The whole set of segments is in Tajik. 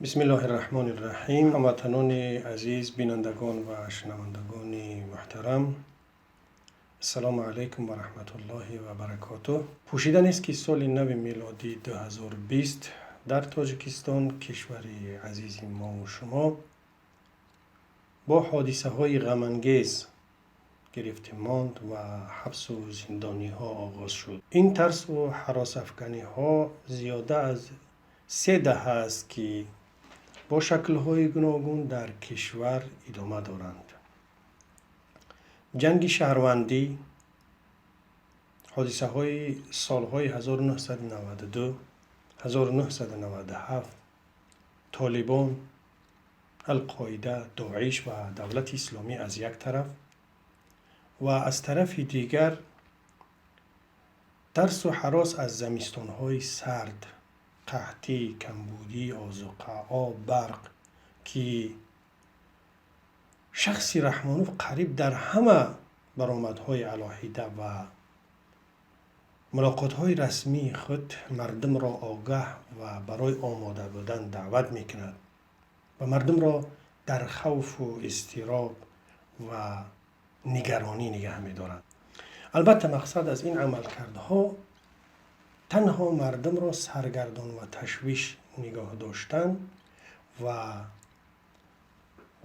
Бисмиллоҳи раҳмони раҳим. Ҳамватанони азиз, бинандагон ва шунавандагони муҳтарам, ассалому алайкум ва раҳматуллоҳи ва баракотуҳ. Пӯшида нест, ки соли нави милодӣ 2020 дар Тоҷикистон, кишвари азизи мову шумо, бо ҳодисаҳои ғамангез гирифта монд ва ҳабсу зиндониҳо оғоз шуд. Ин тарсу ҳаросафканиҳо зиёда аз 3 даҳа аст, ки бо шаклҳои гуногун дар кишвар идома доранд. Ҷанги шаҳрвандӣ, ҳодисаҳои солҳои 1992, 1997, Толибон, Алқоида, Доиш ва Давлати Исломӣ аз як тараф ва аз тарафи дигар тарсу ҳарос аз замистонҳои сард, қаҳтӣ, камбудии озуқа, об, барқ, ки шахси Раҳмонов қариб дар ҳама баромадҳои алоҳида ва мулоқотҳои расмии худ мардумро огаҳ ва барои омода будан даъват мекунад ва мардумро дар хавфу изтироб ва нигаронӣ нигаҳ медорад. Албатта, мақсад аз ин амалкардҳо танҳо мардумро саргардон ва ташвиш нигоҳ доштан ва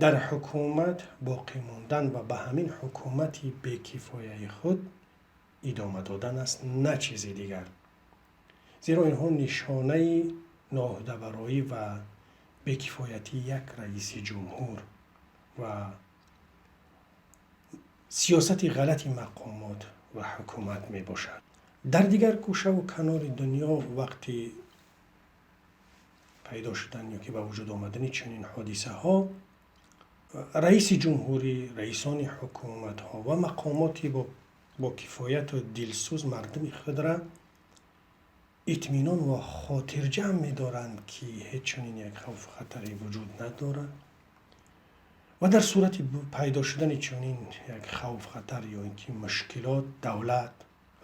дар ҳукумат боқӣ мондан ва ба ҳамин ҳукумати бекифояи худ идома додан аст, на чизи дигар. Зеро инҳо нишонаи ноуҳдабароӣ ва бекифоятии як раиси ҷумҳур ва сиёсати ғалати мақомот ва ҳукумат мебошад. Дар дигар гӯшаву канори дунё вақти пайдо шудан ё ки ба вуҷуд омадани чунин ҳодисаҳо раиси ҷумҳурӣ, раисони ҳукуматҳо ва мақомоти бо кифояту дилсӯз мардуми худра итминон ва хотирҷамъ медоранд, ки ҳеҷ чунин як хавфу хатаре вуҷуд надорад ва дар сурати пайдо шудани чунин як хавф, хатар ё ин ки мушкилот, давлат,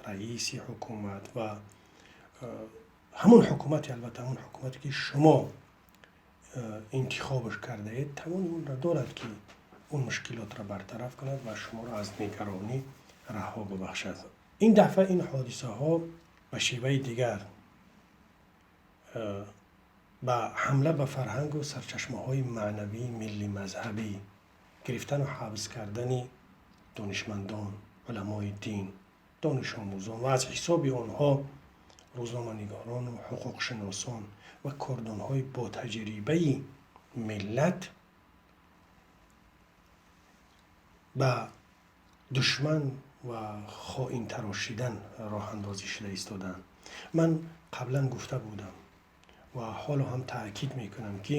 раиси ҳукумат ва ҳамон ҳукумате, албатта, ҳамон ҳукумате, ки шумо интихобаш кардаед, тавони онро дорад, ки он мушкилотро бартараф кунад ва шуморо аз нигаронӣ раҳо бибахшад. Ин дафъа ин ҳодисаҳо ба шеваи дигар, ба ҳамла ба фарҳангу сарчашмаҳои маънавии милли мазҳабӣ, гирифтану ҳабс кардани донишмандон, уламои дин, донишомӯзон ва аз ҳисоби онҳо рӯзноманигорону ҳуқуқшиносон ва кордонҳои ботаҷрибаи миллат ба душман ва хоинтарошидан роҳандозӣ шуда истодаанд. Ман қаблан гуфта будам ва ҳоло ҳам таъкид мекунам, ки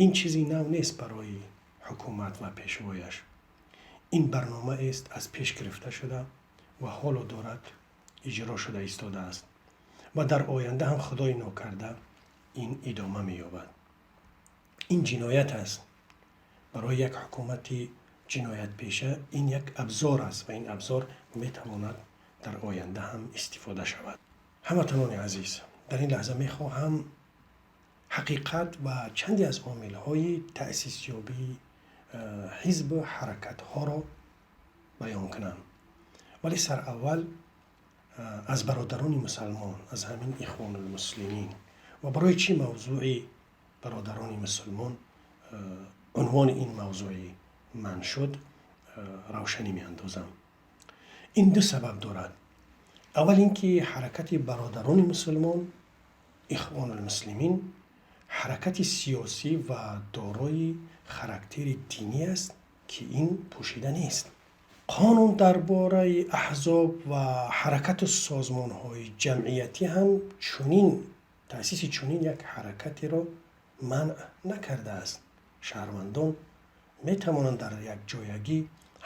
ин чизи нав нест барои ҳукумат ва пешвояш. Ин барномаест аз пеш гирифта шуда ва ҳоло дорад иҷро шуда истодааст ва дар оянда ҳам, худои нокарда, ин идома меёбад. Ин ҷиноят аст. Барои як ҳукумати ҷиноятпеша ин як абзор аст ва ин абзор метавонад дар оянда ҳам истифода шавад. Ҳамватанони азиз, дар ин лаҳза мехоҳам ҳақиқат ва чанде аз омилҳои таъсисёбии ҳизбу ҳаракатҳоро баён кунам. Вале сараввал аз бародарони мусалмон, аз ҳамин Ихвонулмуслимин ва барои чӣ мавзӯи бародарони мусулмон унвони ин мавзӯи ман шуд, равшанӣ меандозам. Ин ду сабаб дорад. Аввал ин ки ҳаракати бародарони мусулмон, Ихвонулмуслимин, ҳаракати сиёсӣ ва дорои характери динӣ аст, ки ин пӯшида нест. Қонун дар бораи аҳзоб ва ҳаракату созмонҳои ҷамъиятӣ ҳам чунин таъсиси чунин як ҳаракатеро манъ накардааст. Шаҳрвандон метавонанд дар якҷоягӣ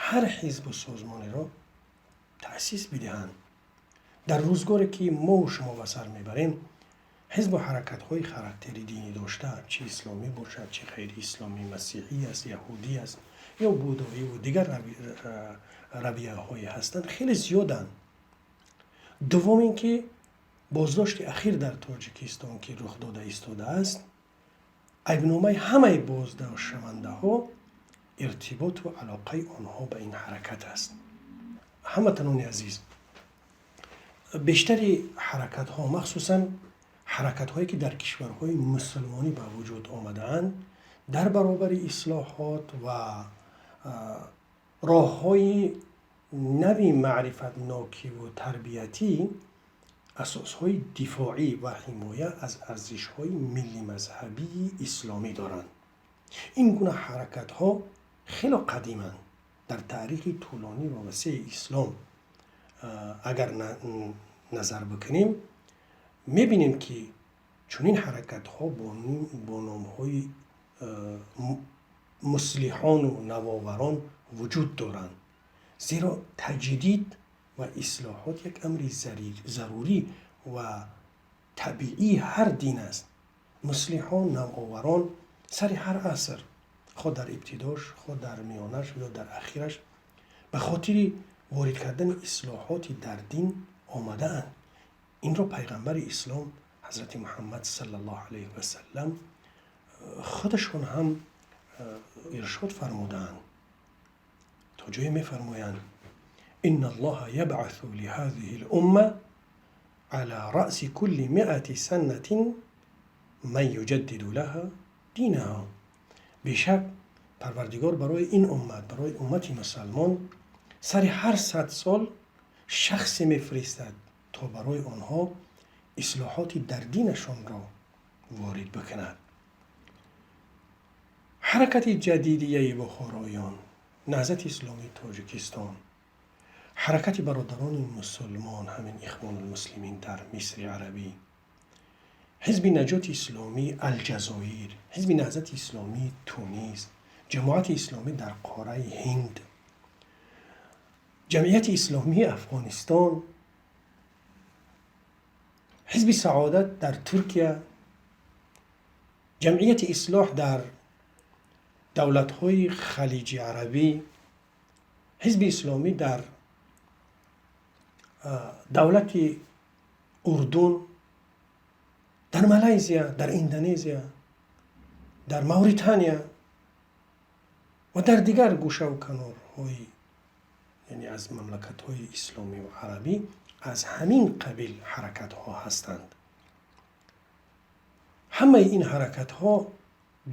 ҳар ҳизбу созмонеро таъсис бидиҳанд. Дар рӯзгоре, ки мову шумо ба сар мебарем, ҳизбу ҳаракатҳои характери динӣ дошта, чӣ исломӣ бошад, чӣ ғайриисломӣ, масеҳӣ аст, яҳудӣ аст ё будоиву дигар равияҳое ҳастанд, хеле зиёданд. Дуввум ин ки боздошти ахир дар Тоҷикистон, ки рух дода истодааст, Айбномаи ҳамаи боздоштшавандаҳо иртиботу алоқаи онҳо ба ин ҳаракат аст. Ҳамватанони азиз, бештари ҳаракатҳо, махсусан ҳаракатҳое ки дар кишварҳои мусулмонӣ ба вуҷуд омадаанд, дар баробари ислоҳот ва роҳҳои нави маърифатнокиву тарбиятӣ, асосҳои дифоӣ ва ҳимоя аз арзишҳои миллӣ-мазҳабии исломӣ доранд. Ин гуна ҳаракатҳо хело қадиманд. Дар таърихи тӯлонӣ ва васеи ислом агар назар бикунем, мебинем, ки чунин ҳаракатҳо бо номҳои муслиҳону навоварон вуҷуд доранд. Зеро таҷдид ва ислоҳот як амри зарурӣ ва табиии ҳар дин аст. Муслиҳон, навоварон сари ҳар аср, хоҳ дар ибтидош, хоҳ дар миёнаш ё дар ахираш, ба хотири ворид кардани ислоҳоти дар дин омадаанд. Инро пайғамбари ислом ҳазрати Муҳаммад саллаллоҳу алайҳи васаллам худашон ҳам иршод фармудаанд. То ҷое мефармоянд: إن الله يبعث لهذه الأمة على رأس كل 100 سنة من يجدد لها دينها. Бешак, Парвардигор барои ин уммат, барои уммати мусалмон, сари ҳар 100 сол шахсе мефиристад, то барои онҳо ислоҳоти дар динашонро ворид бикунад. Ҳаракати ҷадидияи бухороён, Наҳзати исломии Тоҷикистон, ҳаракати бародарони мусулмон, ҳамин Ихвонулмуслимин дар Мисри арабӣ, Ҳизби наҷоти исломии Алҷазоир, Ҳизби Наҳзати исломии Тунис, Ҷамоати исломӣ дар қораи Ҳинд, Ҷамъияти исломии Афғонистон, Ҳизби Саодат дар Туркия, Ҷамъияти ислоҳ дар давлатҳои Халиҷи арабӣ, Ҳизби исломӣ дар давлати Урдун, дар Малайзия, дар Индонезия, дар Мавритания ва дар дигар гӯшаву канорҳои, яъне аз мамлакатҳои исломӣ ва арабӣ аз ҳамин қабил ҳаракатҳо ҳастанд. Ҳамаи ин ҳаракатҳо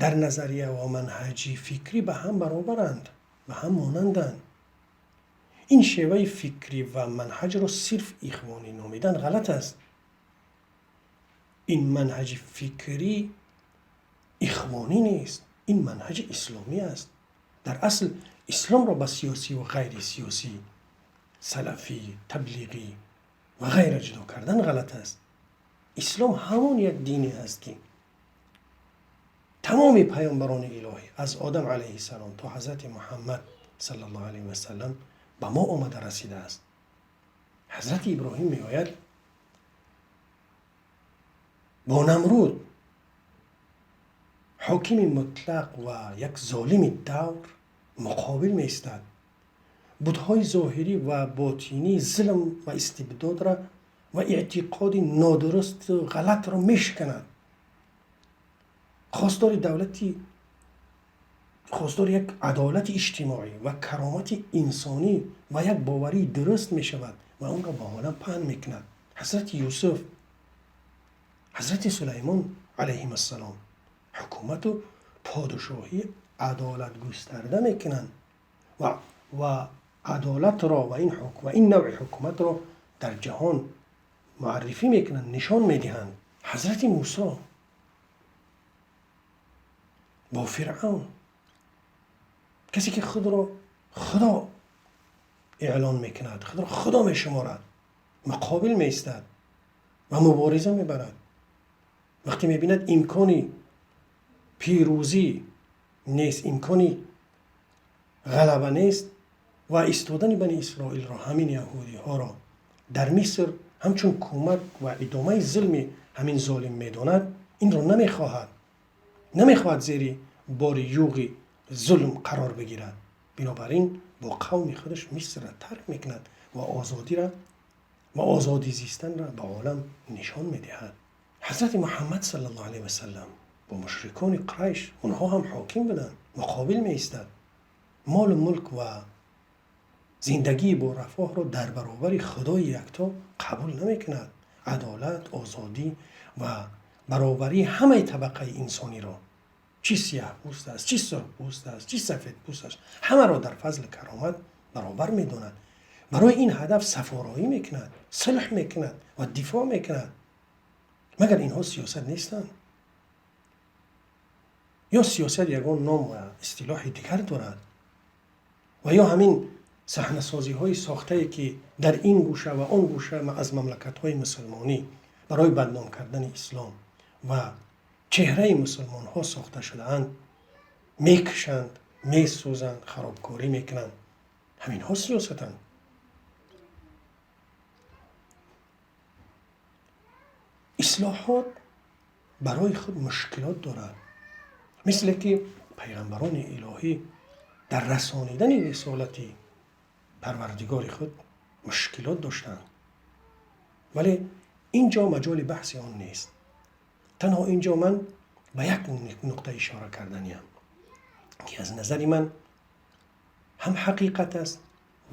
дар назария ва манҳаҷи фикрӣ ба ҳам баробаранд, ба ҳам монанданд. Ин шеваи фикрӣ ва манҳаҷро сирф ихвонӣ номидан ғалат аст. Ин манҳаҷи фикрӣ ихвонӣ нест, ин манҳаҷи исломӣ аст. Дар асл исломро ба сиёсӣ ва ғайрисиёсӣ, салафӣ, таблиғӣ ва ғайра ҷудо кардан ғалат аст. Ислом ҳамон як дине аст, ки тамоми паёмбарони илоҳӣ аз Одам алайҳиссалом то ҳазрати Муҳаммад саллаллоҳу алайҳи васаллам ба мо омада расидааст. Ҳазрати Иброҳим меояд, бо Намруд, ҳокими мутлақ ва як золими давр, муқобил меистад, бутҳои зоҳирӣ ва ботинии зулм ва истибдодра ва эътиқоди нодурусту ғалатро мешиканад, хостори давлати, хостори як адолати иҷтимоӣ ва каромати инсонӣ ва як боварии дуруст мешавад ва онро ба олам паҳн мекунад. Ҳазрати Юсуф, ҳазрати Сулаймон алайҳим ассалом ҳукумату подшоҳӣ адолат густарда мекунанд ва адолатро ва ин навъи ҳукуматро дар ҷаҳон муаррифӣ мекунанд, нишон медиҳанд. Ҳазрати Мусо бо Фиръавн, касе ки худро худо эълон мекунад, худро худо мешуморад, муқобил меистад ва мубориза мебарад. Вақте мебинад, имкони пирӯзӣ нест, имкони ғалаба нест ва истодани Бани Исроилро, ҳамин яҳудиҳоро дар Миср ҳамчун кӯмак ва идомаи зулми ҳамин золим медонад, инро намехоҳад, намехоҳад зери бори юғи зулм қарор бигирад. Бинобар ин бо қавми худаш Мисрро тарк мекунад ва озодира ва озодӣ зистанро ба олам нишон медиҳад. Ҳазрати Муҳаммад саллаллоҳу алайҳи васаллам бо мушрикони Қурайш, онҳо ҳам ҳоким буданд, муқобил меистад. Молу мулк ва зиндагии бо рафоҳро дар баробари Худои якто қабул намекунад. Адолат, озодӣ ва баробарии ҳамаи табақаи инсониро, чӣ сиёҳпӯст аст, чӣ сурхпӯст аст, чӣ сафедпӯст аст, ҳамаро дар фазли каромат баробар медонад. Барои ин ҳадаф сафороӣ мекунад, сулҳ мекунад ва дифоъ мекунад. Магар инҳо сиёсат нестанд? Ё сиёсат ягон ном ва истилоҳи дигар дорад? Ва ё ҳамин саҳнасозиҳои сохтае, ки дар ин гӯша ва он гӯша аз мамлакатҳои мусулмонӣ барои бадном кардани ислом ва чеҳраи мусулмонҳо сохта шудаанд, мекушанд, месӯзанд, харобкорӣ мекунанд, ҳаминҳо сиёсатанд? Ислоҳот барои худ мушкилот дорад, мисле ки пайғамбарони илоҳӣ дар расонидани рисолати парвардигори худ мушкилот доштанд. Вале ин ҷо маҷоли баҳси он нест. Танҳо ин ҷо ман ба як нуқта ишора карданиям, ки аз назари ман ҳам ҳақиқат аст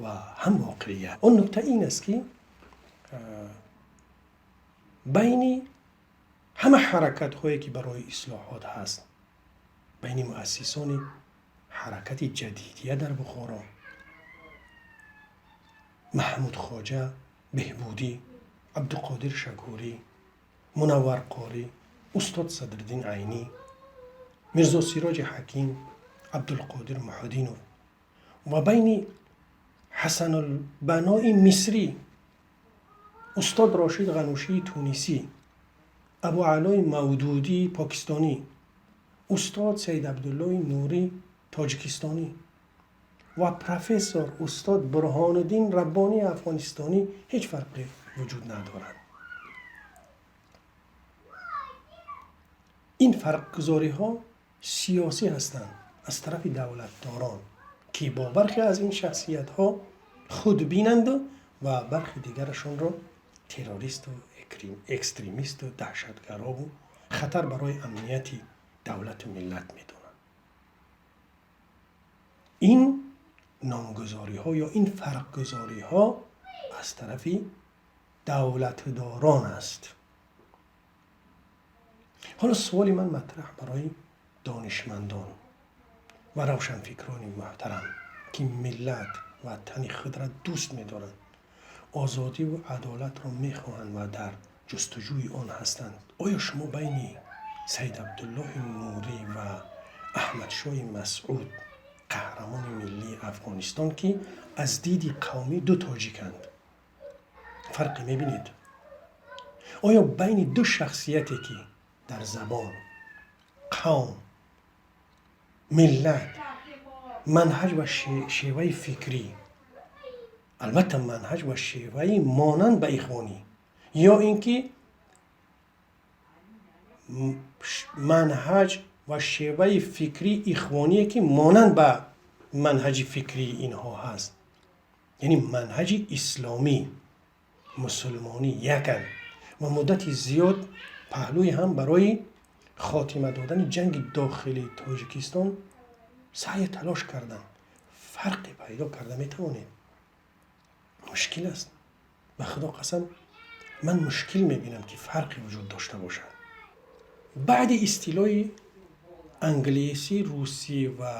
ва ҳам воқеият. Он нукта ин аст, ки байни ҳама ҳаракатҳое, ки барои ислоҳот ҳаст, байни муассисони ҳаракати ҷадидия дар Бухоро, Маҳмуд Хоҷа Беҳбудӣ, Абдуқодир Шакурӣ, Мунаввар Қорӣ, устод Садриддин Айнӣ, Мирзо Сироҷи Ҳаким, Абдулқодир Муҳиддинов ва байни Ҳасанулбанои Мисрӣ, устод Рошид Ғанушии Тунисӣ, Абуалои Мавдудии Покистонӣ, устод Саид Абдуллои Нурӣ тоҷикистонӣ ва профессор устод Бурҳонуддин Раббонии афғонистонӣ ҳеҷ фарқе вуҷуд надорад. Ин фарқгузориҳо сиёсӣ ҳастанд аз тарафи давлатдорон, ки бо бархе аз ин шахсиятҳо худбинанду ва бархи дигарашонро террористу экстремисту даҳшатгарову хатар барои амнияти давлату миллат медонанд. Ин номгузориҳо ё ин фарқгузориҳо аз тарафи давлатдорон аст. Ҳоло суоли ман матраҳ барои донишмандон ва равшанфикрони муҳтарам, ки миллат ва тани худро дӯст медоранд, озодиву адолатро мехоҳанд ва дар ҷустуҷӯи он ҳастанд. Оё шумо байни Саид Абдуллоҳи Нурӣ ва Аҳмадшоҳи Масъуд, қаҳрамони миллии Афғонистон, ки аз диди қавмӣ ду тоҷиканд, фарқе мебинед? Оё байни ду шахсияте, ки дар забон, қавм, миллат, манҳаҷ ва шеваи фикрӣ, албатта манҳаҷ ва шеваи монанд ба ихвонӣ, ё ин ки манҳаҷ ва шеваи фикрии ихвоние, ки монанд ба манҳаҷи фикрии инҳо ҳаст, яъне манҳаҷи исломӣ, мусулмонӣ яканд ва муддати зиёд паҳлӯи ҳам барои хотима додани ҷанги дохилии Тоҷикистон саъю талош карданд, фарқе пайдо карда метавонед? Мушкил аст. Ба Худо қасам, ман мушкил мебинам, ки фарқе вуҷуд дошта бошад. Баъди истилои англисӣ, русӣ ва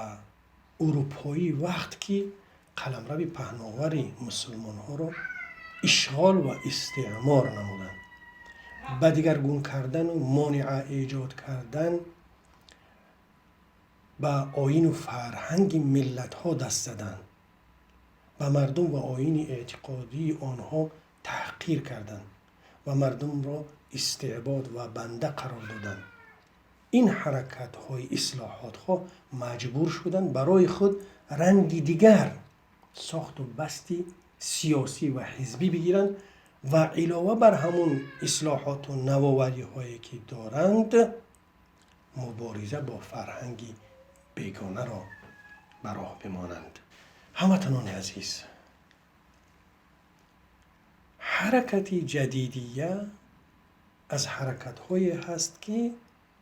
урупоӣ, вақт ки қаламрави паҳновари мусулмонҳоро ишғол ва истеъмор намуданд, ба дигаргун кардану монеа эҷод кардан ба оину фарҳанги миллатҳо даст заданд, ба мардум ва оини эътиқодии онҳо таҳқир карданд ва мардумро истеъбод ва банда қарор доданд. Ин ҳаракатҳои ислоҳотҳо маҷбур шуданд барои худ ранги дигар сохту басти сиёсӣ ва ҳизбӣ бигиранд ва илова бар ҳамун ислоҳоту навовариҳое, ки доранд, мубориза бо фарҳанги бегонаро ба роҳ бимонанд. Ҳамватанони азиз, ҳаракати ҷадидия аз ҳаракатҳое ҳаст, ки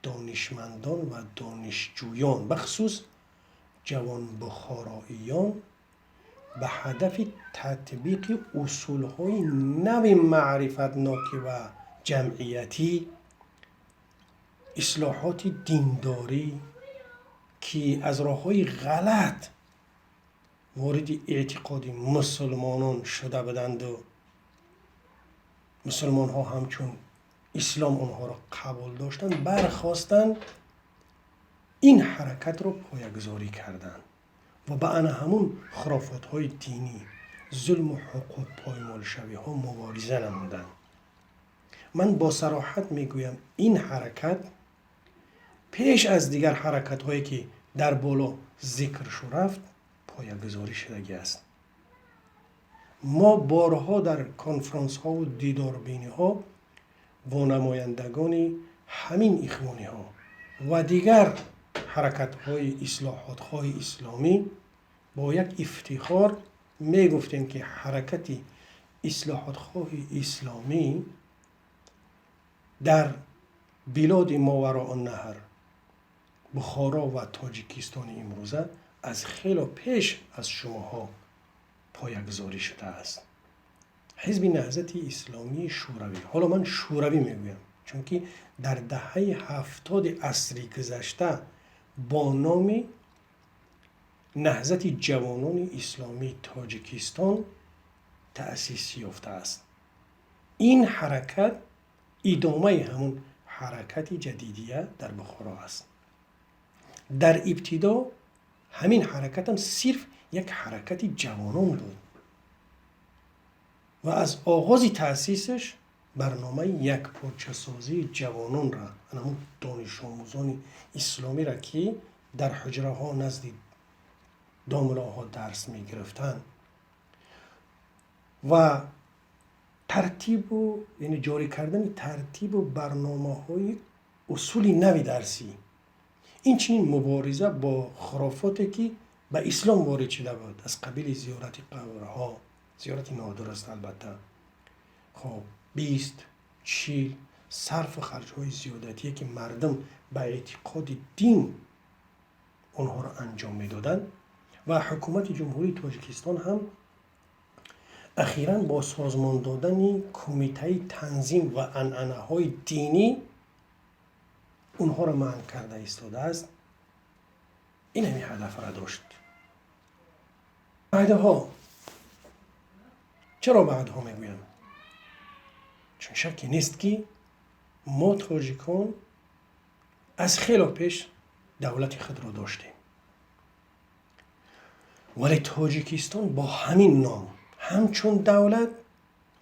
Донишмандон ва донишҷӯён, бахусус ҷавонбухороиён, ба ҳадафи татбиқи усулҳои нави маърифатнокӣ ва ҷамъиятӣ, ислоҳоти диндорӣ, ки аз роҳҳои ғалат вориди эътиқоди мусулмонон шуда буданду мусулмонҳо ҳамчун ислом онҳоро қабул доштанд, бархостанд, ин ҳаракатро поягузорӣ карданд ва ба ана ҳамун хурофотҳои динӣ, зулму ҳуқуқ поймолшавиҳо мубориза намуданд. Ман бо сароҳат мегӯям, ин ҳаракат пеш аз дигар ҳаракатҳое ки дар боло зикр шу рафт, поягузорӣ шудагӣ аст. Мо борҳо дар конфронсҳову дидорбиниҳо бо намояндагони ҳамин ихвониҳо ва дигар ҳаракатҳои ислоҳотхоҳи исломӣ бо як ифтихор мегуфтем, ки ҳаракати ислоҳотхоҳи исломӣ дар билоди Мовароуннаҳр, Бухоро ва Тоҷикистони имрӯза аз хело пеш аз шумоҳо поягузорӣ шудааст. Ҳизби Наҳзати Исломии Шӯравӣ, ҳоло ман шӯравӣ мегӯям, чунки дар даҳаи 70-и асри гузашта бо номи Наҳзати ҷавонони исломии Тоҷикистон таъсис ёфтааст. Ин ҳаракат идомаи ҳамун ҳаракати ҷадидия дар Бухоро аст. Дар ибтидо ҳамин ҳаракатам сирф як ҳаракати ҷавонон буд ва аз оғози таъсисаш барномаи якпорчасозии ҷавононра, ҳамун донишомӯзони исломиро, ки дар ҳуҷраҳо назди домулоҳо дарс мегирифтанд, ва тартибу, яъне ҷорӣ кардани тартибу барномаҳои усули нави дарсӣ, инчунин мубориза бо хурофоте ки ба ислом ворид шуда буд, аз қабили зиёрати қабрҳо, зиёрати нодуруст албатта, хоб, 20, 40, сарфу харҷҳои зиёдатие ки мардум ба эътиқоди дин онҳоро анҷом медоданд. Ва ҳукумати Ҷумҳурии Тоҷикистон ҳам ахиран бо созмон додани Кумитаи танзим ва анъанаҳои динӣ онҳоро манъ карда истодааст. Ин ҳамин ҳадафро дошт. Баъдҳо, чаро баъдҳо мегӯям? Чун шакке нест, ки мо тоҷикон аз хело пеш давлати худро доштем, вале Тоҷикистон бо ҳамин ном ҳамчун давлат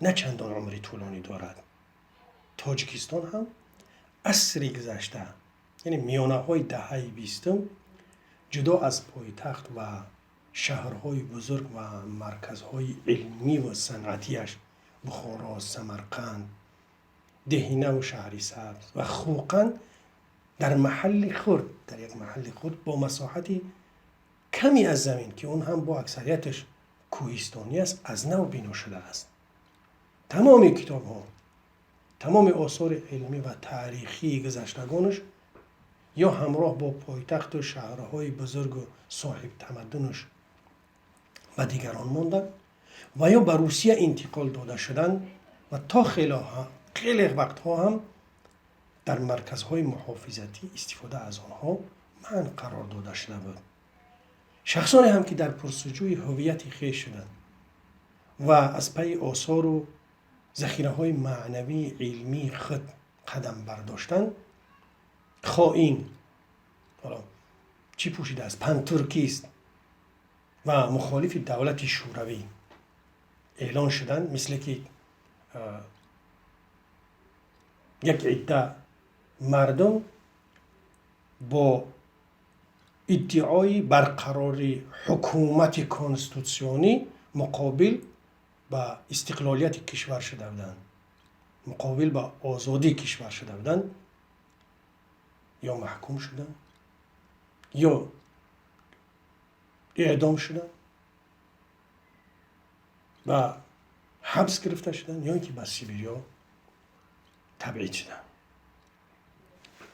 на чандон умри тӯлонӣ дорад. Тоҷикистон ҳам асри гузашта, яъне миёнаҳои даҳаи 20-ум, ҷудо аз пойтахт ва шаҳрҳои бузург ва марказҳои илмӣ ва санъатиаш Бухоро, Самарқанд, Деҳинаву Шаҳри Сабз ва Хӯқанд, дар маҳалли хурд, дар як маҳалли хурд бо масоҳати ками аз замин, ки он ҳам бо аксарияташ кӯҳистонӣ аст, аз нав бино шудааст. Тамоми китобҳо, тамоми осори илмӣ ва таърихии гузаштагонаш ё ҳамроҳ бо пойтахту шаҳрҳои бузургу соҳибтамаддунаш ба дигарон монданд ва ё ба Русия интиқол дода шуданд ва то хеле вақтҳо ҳам дар марказҳои муҳофизатӣ истифода аз онҳо манъ қарор дода шуда буд. Шахсоне ҳам ки дар пурсуҷӯи ҳуввияти хеш шуданд ва аз пайи осору захираҳои маънавии илмии худ қадам бардоштанд, хоин, ҳоло чӣ пӯшидааст, пантуркист ва мухолифи давлати шӯравӣ эълон шуданд, мисле ки як идда мардум бо иддаои барқарории ҳукумати конститутсионӣ муқобил ба истиқлолияти кишвар шуда буданд, муқобил ба озодии кишвар шуда буданд, ё маҳкум шуданд, ё эъдом шуданд, ба ҳабс гирифта шуданд, ё ин ки ба Сибириё табъид шуданд.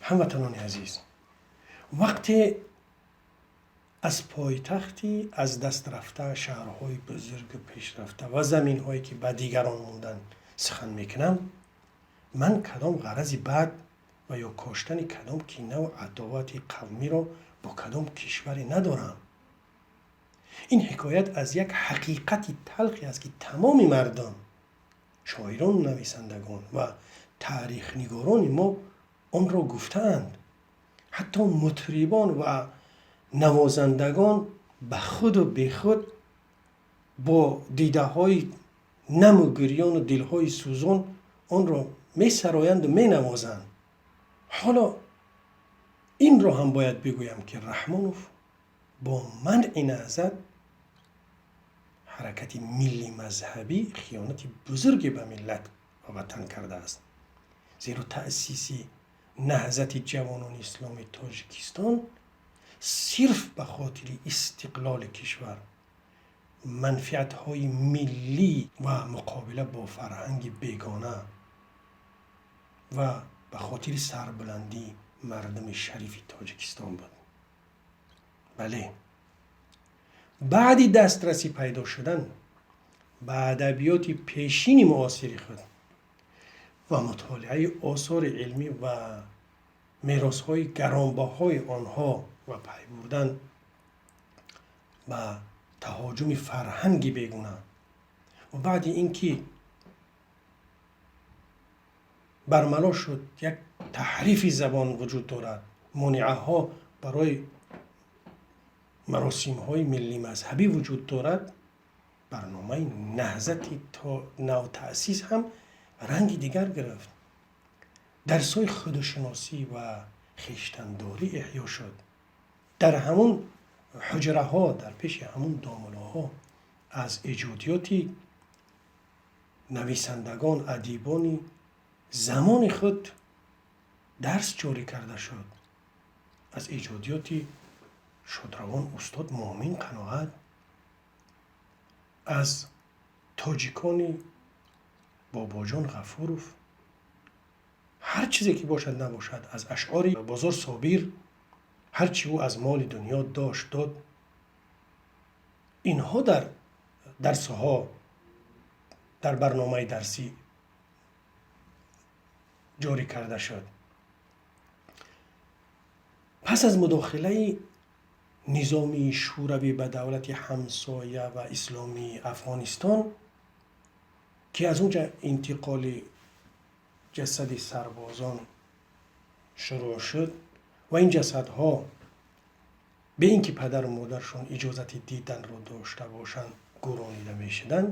Ҳамватанони азиз, вақте аз пойтахти аз даст рафта, шаҳрҳои бузургу пешрафта ва заминҳое ки ба дигарон монданд сухан мекунам, ман кадом ғарази бад ва ё коштани кадом кинаву адовати қавмиро бо кадом кишваре надорам. Ин ҳикоят аз як ҳақиқати талхе аст, ки тамоми мардум, шоирону нависандагон ва таърихнигорони мо онро гуфтаанд. Ҳатто мутрибон ва навозандагон ба худу бехуд бо дидаҳои наму гирёну дилҳои сӯзон онро месароянду менавозанд. Ҳоло инро ҳам бояд бигӯям, ки Раҳмонов бо манъи Наҳзат, ҳаракати миллӣ мазҳабӣ, хиёнати бузурге ба миллат ва ватан кардааст. Зеро таъсиси Наҳзати ҷавонони исломии Тоҷикистон сирф ба хотири истиқлоли кишвар, манфиатҳои миллӣ ва муқобила бо фарҳанги бегона ва ба хотири сарбуландии мардуми шарифи Тоҷикистон буд. Бале, баъди дастрасӣ пайдо шудан ба адабиёти пешини муосири худ ва мутолиаи осори илмӣ ва меросҳои гаронбаҳои онҳо ва пай бурдан ба таҳоҷуми фарҳанги бегуна ва баъди ин ки бармало шуд як таҳрифи забон вуҷуд дорад, монеаҳо барои маросимҳои миллӣ мазҳабӣ вуҷуд дорад, барномаи Наҳзати то навтаъсис ҳам ранги дигар гирифт. Дарсҳои худшиносӣ ва хештандорӣ эҳё шуд. Дар ҳамун ҳуҷраҳо, дар пеши ҳамун домулоҳо аз эҷодиёти нависандагон, адибони замони худ дарс ҷорӣ карда шуд. Аз эҷодиёти шодравон устод Муъмин Қаноат, аз тоҷикони Бобоҷон Ғафуров, ҳар чизе ки бошад набошад, аз ашъори Бозор Собир, ҳар чи ӯ аз моли дунё дошт дод. Инҳо дар дарсҳо, дар барномаи дарсӣ ҷорӣ карда шуд. Пас аз мудохилаи низомии Шӯравӣ ба давлати ҳамсоя ва исломии Афғонистон, ки аз он ҷа интиқоли ҷасади сарбозон шурӯъ шуд ва ин ҷасадҳо бе ин ки падару модаршон иҷозати диданро дошта бошанд гӯронида мешуданд,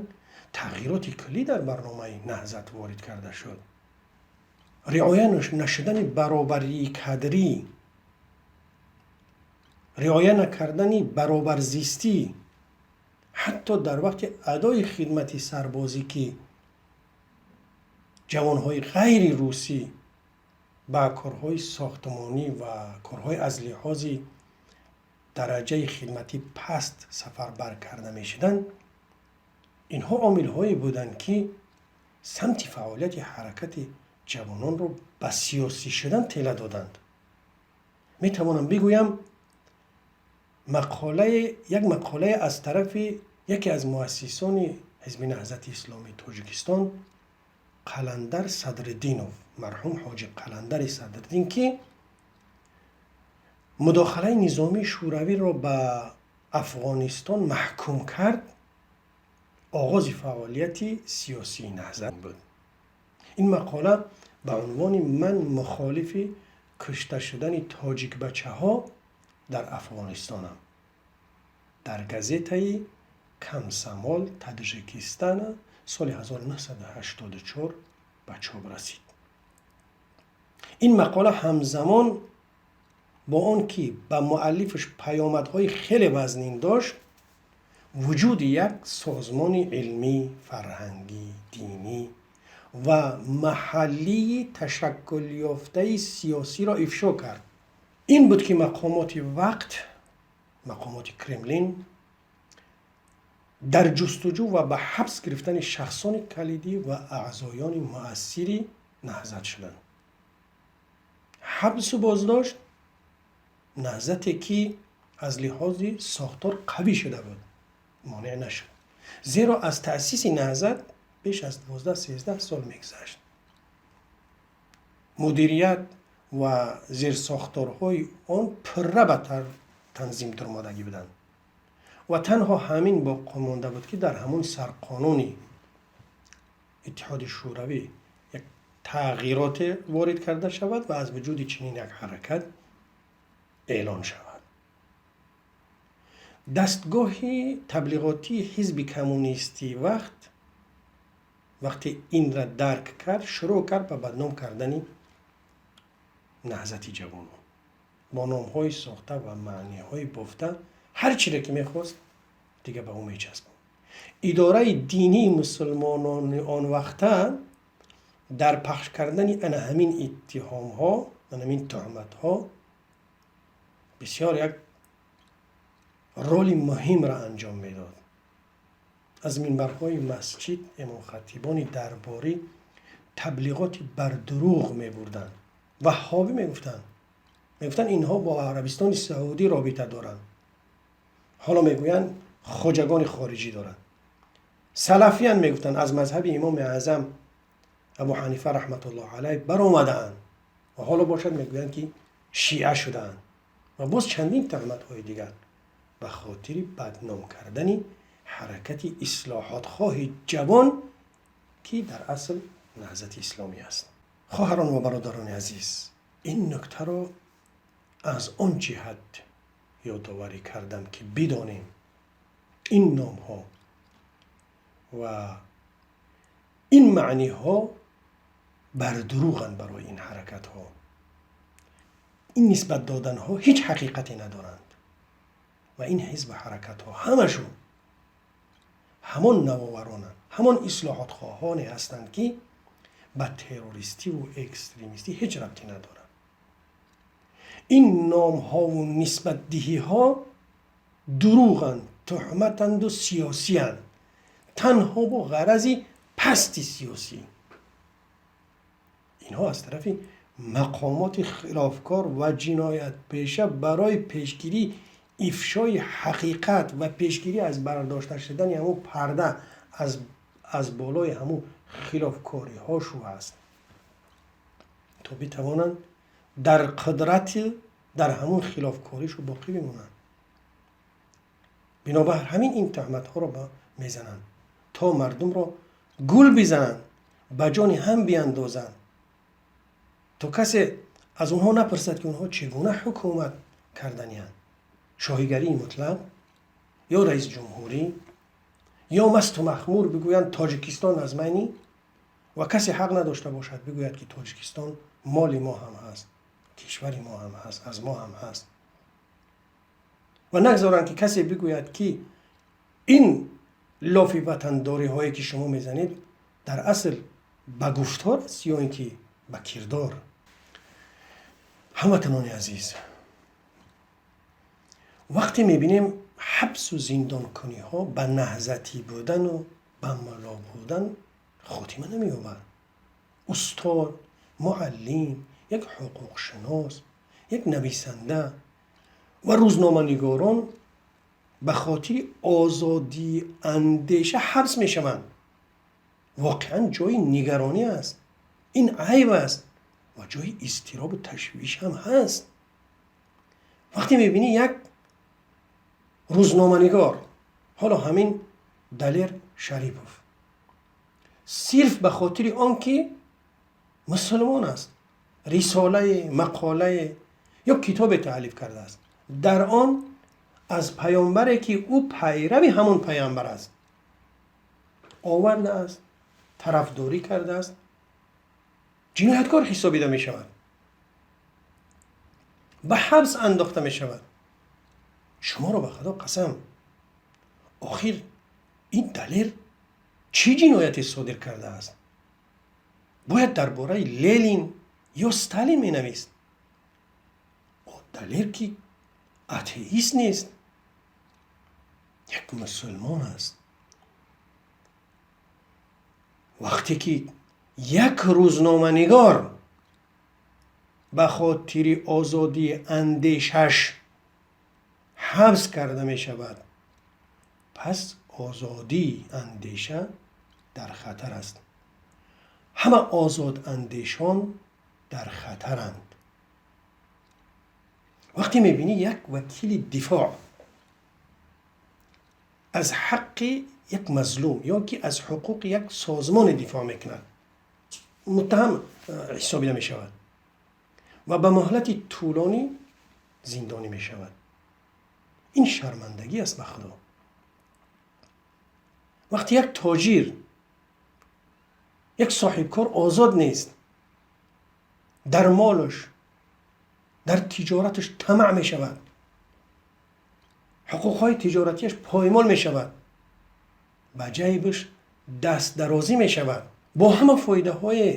тағйироти куллӣ дар барномаи Наҳзат ворид карда шуд. Риоя нашудани баробарии кадрӣ, риоя накардани баробарзистӣ ҳатто дар вақти адои хидмати сарбозӣ, ки ҷавонҳои ғайри русӣ ба корҳои сохтмонӣ ва корҳои аз лиҳози дараҷаи хидматӣ паст сафарбар карда мешуданд, инҳо омилҳое буданд, ки самти фаъолияти ҳаракати ҷавононро ба сиёсӣ шудан тела доданд. Метавонам бигӯям, як мақолае аз тарафи яке аз муассисони Ҳизби Наҳзати Исломии Тоҷикистон Қаландар Садриддинов, марҳум ҳоҷи Қаландари Садриддин, ки мудохилаи низомии Шӯравиро ба Афғонистон маҳкум кард, оғози фаъолияти сиёсии Наҳзат буд. Ин мақола ба унвони «Ман мухолифи кушта шудани тоҷикбачаҳо дар Афғонистонам» дар газетаи «Комсомол Таджикистана» соли 1984 ба чоп расид. Ин мақола ҳамзамон бо он ки ба муаллифаш паёмадҳои хеле вазнин дошт, вуҷуди як созмони илмӣ, фарҳангӣ, динӣ ва маҳаллии ташаккулёфтаи сиёсиро ифшо кард. Ин буд, ки мақомоти вақт, мақомоти Кремлин, дар ҷустуҷӯ ва ба ҳабс гирифтани шахсони калидӣ ва аъзоёни муассири Наҳзат шуданд. ҳабсу боздошт наҳзате ки аз лиҳози сохтор қавӣ шуда буд монеъ нашуд, зеро аз таъсиси наҳзат беш аз 12-13 сол мегузашт. Мудирият ва зерсохторҳои он пурра ба танзим даромадагӣ буданд ва танҳо ҳамин боқӣ монда буд, ки дар ҳамон сарқонуни Иттиҳоди Шӯравӣ як тағйироте ворид карда шавад ва аз вуҷуди чунин як ҳаракат эълон шавад. Дастгоҳи таблиғотии ҳизби коммунистӣ вақте инра дарк кард, шурӯъ кард ба бадном кардани наҳзати ҷавонон бо номҳои сохта ва маъниҳои бофта. Ҳар чире ки мехост, дига ба ӯ мечаспонд. Идораи динии мусулмонони он вақта дар пахш кардани ана ҳамин иттиҳомҳо, ана ҳамин туҳматҳо бисёр як роли муҳимро анҷом медод. Аз минбарҳои масҷид имомхатибони дарборӣ таблиғоти бардурӯғ мебурданд, ваҳҳобӣ мегуфтанд, мегуфтанд инҳо бо Арабистони Саудӣ робита доранд, ҳоло мегӯянд хоҷагони хориҷӣ доранд. Салафиян мегуфтанд, аз мазҳаби имоми аъзам Абу Ҳанифа раҳматуллоҳ алайҳ баромадаанд ва ҳоло бошад мегӯянд ки шиа шудаанд ва боз чандин туҳматҳои дигар ба хотири бадном кардани ҳаракати ислоҳотхоҳи ҷавон, ки дар асл наҳзати исломӣ аст. Хоҳарон ва бародарони азиз, ин нуктаро аз он ҷиҳат ёдоварӣ кардам, ки бидонем ин номҳо ва ин маъниҳо бардурӯғанд. Барои ин ҳаракатҳо ин нисбат доданҳо ҳеҷ ҳақиқате надоранд ва ин ҳизбу ҳаракатҳо ҳамашон ҳамон навоваронанд, ҳамон ислоҳотхоҳоне ҳастанд, ки ба террористиву экстремистӣ ҳеҷ рабте надоранд. Ин номҳову нисбатдиҳиҳо дурӯғанд, туҳматанду сиёсиянд, танҳо бо ғарази пасти сиёсӣ. Инҳо аз тарафи мақомоти хилофкор ва ҷиноятпеша барои пешгирии ифшои ҳақиқат ва пешгирӣ аз бардошта шудани ҳамун парда аз болои ҳамун хилофкориҳошу аст, то битавонанд дар қудрати дар ҳамун хилофкоришу боқӣ бимонанд. Бинобар ҳамин ин туҳматҳоро мезананд, то мардумро гул бизананд, ба ҷони ҳам биандозанд, то касе аз онҳо напурсад, ки онҳо чӣ гуна ҳукумат карданианд: шоҳигарии мутлақ ё раисҷумҳурӣ, ё масту махмур бигӯянд Тоҷикистон аз майни, ва касе ҳақ надошта бошад бигӯяд, ки Тоҷикистон моли мо ҳам ҳаст, кишвари мо ҳам ҳаст, аз мо ҳам ҳаст, ва нагзоранд, ки касе бигӯяд, ки ин лофи ватандориҳое, ки шумо мезанед, дар асл ба гуфтор аст ё ин ки ба кирдор. Ҳамватанони азиз, вақте мебинем ҳабсу зиндонкуниҳо ба наҳзатӣ будану ба мулло будан хотима намеёбад, устод, муаллим, як ҳуқуқшинос, як нависанда ва рӯзноманигорон ба хотири озодии андеша ҳабс мешаванд, воқеан ҷои нигаронӣ аст. Ин айб аст ва ҷои изтиробу ташвиш ҳам ҳаст. Вақте мебинӣ як рӯзноманигор, ҳоло ҳамин Далер Шарипов, сирф ба хотири он ки мусулмон аст, рисолае, мақолае ё китобе таълиф кардааст, дар он аз паёмбаре, ки ӯ пайрави ҳамон паёмбар аст, овардааст, тарафдорӣ кардааст, ҷинояткор ҳисобида мешавад, ба ҳабс андохта мешавад. Шуморо ба Худо қасам, охир ин Далер чӣ ҷинояте содир кардааст? Бояд дар бораи Ленин ё Сталин менавист. Далер ки атеист нест, як мусулмон аст. Вақте ки як рӯзноманигор ба хотири озодии андешаш ҳабс карда мешавад, пас озодии андеша дар хатар аст. Ҳама озодандешон дар хатаранд. Вақте мебинӣ, як вакили дифоъ аз ҳаққи як мазлум ё ки аз ҳуқуқи як созмоне дифоъ мекунад, муттаҳам ҳисобида мешавад ва ба муҳлати тӯлонӣ зиндонӣ мешавад. Ин шармандагӣ аст, ба Худо. Вақте як тоҷир, як соҳибкор озод нест, дар молаш, дар тиҷораташ тамаъ мешавад, ҳуқуқҳои тиҷоратиаш поймол мешавад, ба ҷайбаш дастдарозӣ мешавад, бо ҳама фоидаҳое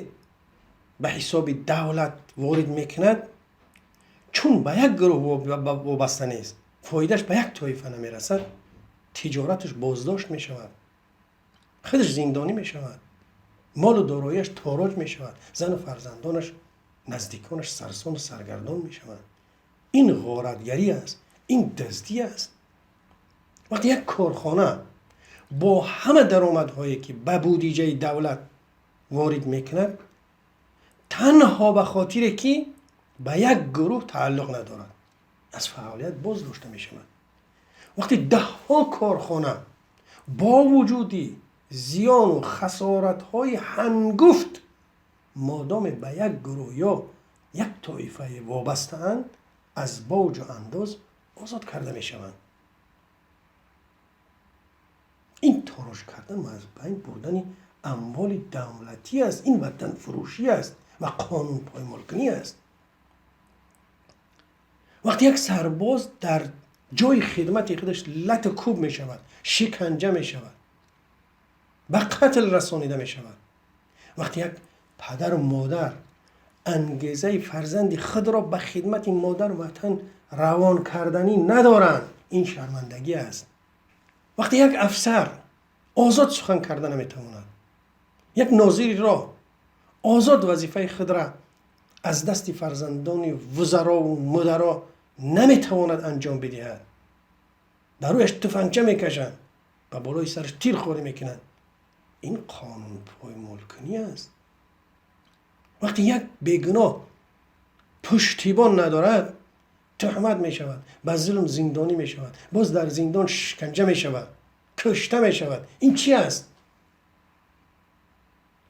ба ҳисоби давлат ворид мекунад, чун ба як гурӯҳ вобаста нест, фоидааш ба як тоифа намерасад, тиҷораташ боздошт мешавад, худаш зиндонӣ мешавад, молу дороияш тороҷ мешавад, зану фарзандонаш, наздиконаш сарсону саргардон мешаванд. Ин ғоратгарӣ аст, ин дуздӣ аст. Вақте як корхона бо ҳама даромадҳое, ки ба будиҷаи давлат ворид мекунад, танҳо ба хотире ки ба як гурӯҳ тааллуқ надорад, аз фаъолият боз дошта мешавад. Вақте даҳҳо корхона бо вуҷуди зиёну хасоратҳои ҳангуфт, модоме ба як гурӯҳ ё як тоифае вобастаанд, аз боҷу андоз озод карда мешаванд, ин тороҷ кардан ва аз байн бурдани амволи давлатӣ аст, ин ватанфурӯшӣ аст ва қонунпоймолкунӣ аст. Вақте як сарбоз дар ҷои хидмати худаш лату кӯб мешавад, шиканҷа мешавад, ба қатл расонида мешавад, вақте як падару модар ангезаи фарзанди худро ба хидмати модару ватан равон карданӣ надоранд, ин шармандагӣ аст. Вақте як афсар озод сухан карда наметавонад, як нозири роҳ озод вазифаи худро аз дасти фарзандони вузарову мударо наметавонад анҷом бидиҳад, дар рӯяш туфангча мекашанд, ба болои сараш тир холӣ мекунанд, ин қонунпоймолкунӣ аст. Вақте як бегуноҳ пуштибон надорад, туҳмат мешавад, ба зулм зиндонӣ мешавад, боз дар зиндон шиканҷа мешавад, кушта мешавад, ин чӣ аст?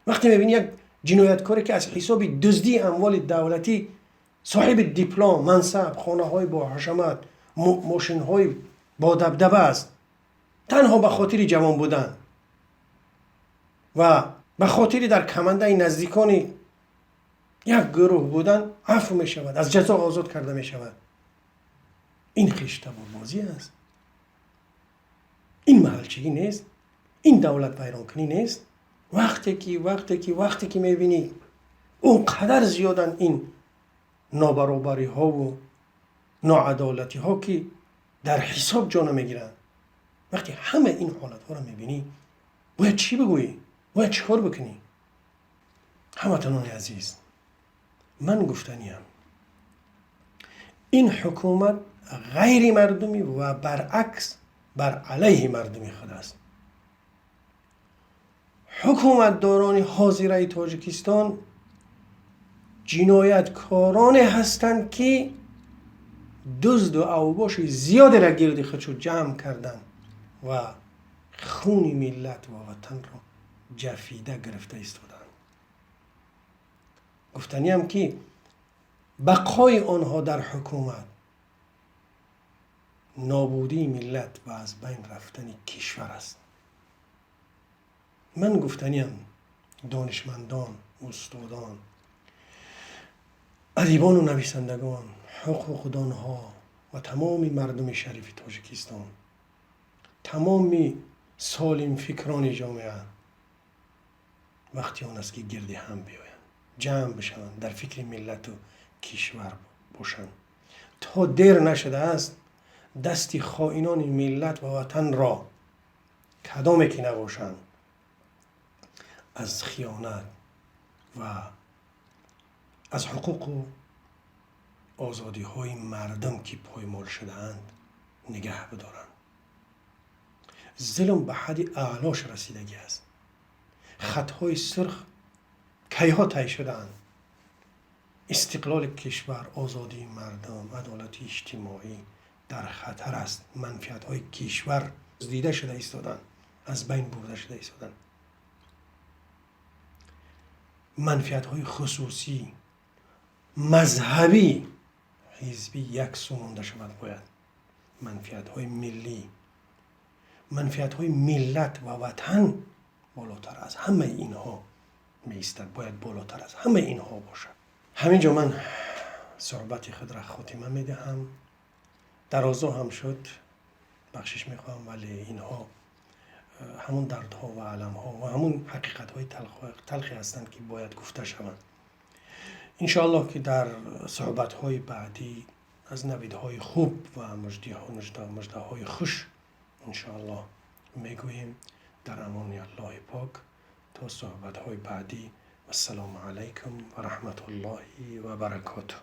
Вақте мебинӣ, як ҷинояткоре, ки аз ҳисоби дуздии амволи давлатӣ соҳиби диплом, мансаб, хонаҳои боҳашамат, мошинҳои бодабдаба аст, танҳо ба хотири ҷавон будан ва ба хотири дар камандаи наздикони як гурӯҳ будан афв мешавад, аз ҷазо озод карда мешавад, ин хештаборбозӣ аст, ин маҳалчигӣ нест, ин давлатвайронкунӣ нест. Вақте ки мебинӣ, он қадар зиёданд ин нобаробариҳову ноадолатиҳо, ки дар ҳисоб ҷо намегиранд, вақте ҳама ин ҳолатҳоро мебинӣ, бояд чӣ бигӯӣ, бояд чӣ кор бикунӣ? Ҳамватанони азиз, ман гуфтаниям: ин ҳукумат ғайри мардумӣ ва баръакс бар алайҳи мардуми худ аст. Ҳукуматдорони ҳозираи Тоҷикистон ҷинояткороне ҳастанд, ки дузду авбоши зиёдеро гирди худшо ҷамъ карданд ва хуни миллат ва ватанро ҷафида гирифта истоданд. Гуфтаниам, ки бақои онҳо дар ҳукумат нобудии миллат ва аз байн рафтани кишвар аст. Ман гуфтаниам: донишмандон, устодон, адибону нависандагон, ҳуқуқдонҳо ва тамоми мардуми шарифи Тоҷикистон, тамоми солимфикрони ҷомеа, вақти он аст, ки гирди ҳам биёянд, ҷамъ бишаванд, дар фикри миллату кишвар бошанд. То дер нашудааст, дасти хоинони миллат ва ватанро, кадоме ки набошанд, аз хиёнат ва аз ҳуқуқу Озодиҳои мардум, ки поймол шудаанд, нигаҳ бидоранд. Зулм ба ҳадди аълош расидагӣ аст. Хатҳои сурх кайҳо тай шудаанд. Истиқлоли кишвар, озодии мардум, адолати иҷтимоӣ дар хатар аст. Манфиатҳои кишвар дида шуда истоданд, аз байн бурда шуда истоданд. Манфиатҳои хусусӣ, мазҳабӣ, ҳизбӣ як су монда шавад бояд. Манфиатҳои миллӣ, манфиатҳои миллат ва ватан болотар аз ҳамаи инҳо меистад, бояд болотар аз ҳамаи инҳо бошад. Ҳамин ҷо ман суҳбати худро хотима медиҳам. Дарозо ҳам шуд, бахшиш мехоҳам, вале инҳо ҳамун дардҳо ва аламҳо ва ҳамун ҳақиқатҳои талхе ҳастанд, ки бояд гуфта шаванд. Иншоаллоҳ, ки дар суҳбатҳои баъдӣ аз навидҳои хуб ва муждаҳои хуш иншоаллоҳ мегӯем. Дар амони Аллоҳи пок то суҳбатҳои баъдӣ. Вассалому алайкум ва раҳматуллоҳи ва баракотуҳ.